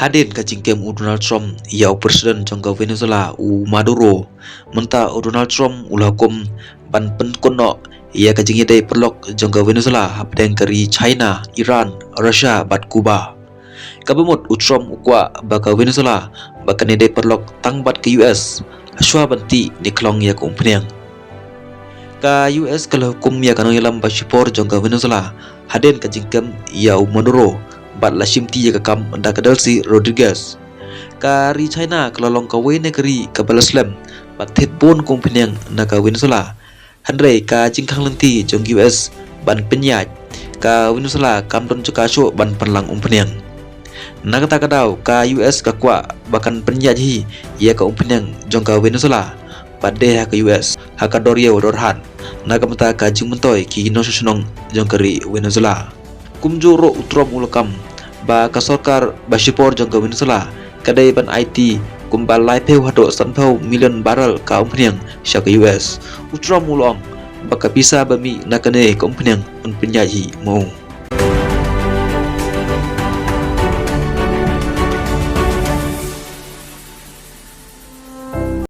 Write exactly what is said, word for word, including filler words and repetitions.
Hadien ka jingkem u Donald Trump ïa u President jong ka Venezuela u Maduro, mynta u Donald Trump u la hukum ban pynkut noh ïa ka jingïadei paralok jong ka Venezuela hapdeng ka ri China, Iran, Russia bad Cuba. Kaba mut u Trump u kwah ba ka Venezuela ba kan ïadei paralok tang bad ka U S hashwa ban tih ne khlong ïa ka umphniang. Ka U S ka la hukum ïa ka nongïalam ba shipor jong ka Venezuela hadien ka jingkem ïa u Maduro bad la shimti ïa ka kam da ka Delcy Rodriguez. Ka ri China ka la long kawei na ka ri kaba la slem bad thied bun ka umphniang na ka Venezuela. Hynrei ka jingkhang lynti jong U S ban pynïaid ka Venezuela kam don jaka shuh ban pynlang umphniang. Na kata ka daw ka U S ka kwah ba kan pynïaid hi ïa ka umphniang jong ka Venezuela bad de ha ka U S ha ka dor ïew dor hat na ka bynta ka jingmyntoi ki nongshong shnong jong ka ri Venezuela. Kumjuh ruh u Trump u la kam ba ka sorkar ba shipor jong ka Venezuela ka dei ban aiti kumba laiphew haduh sanphew million barrel ka umphniang sha ka U S. U Trump u la ong ba ka pisa ba mih na kane ka umphniang un pynïaid hi ma u.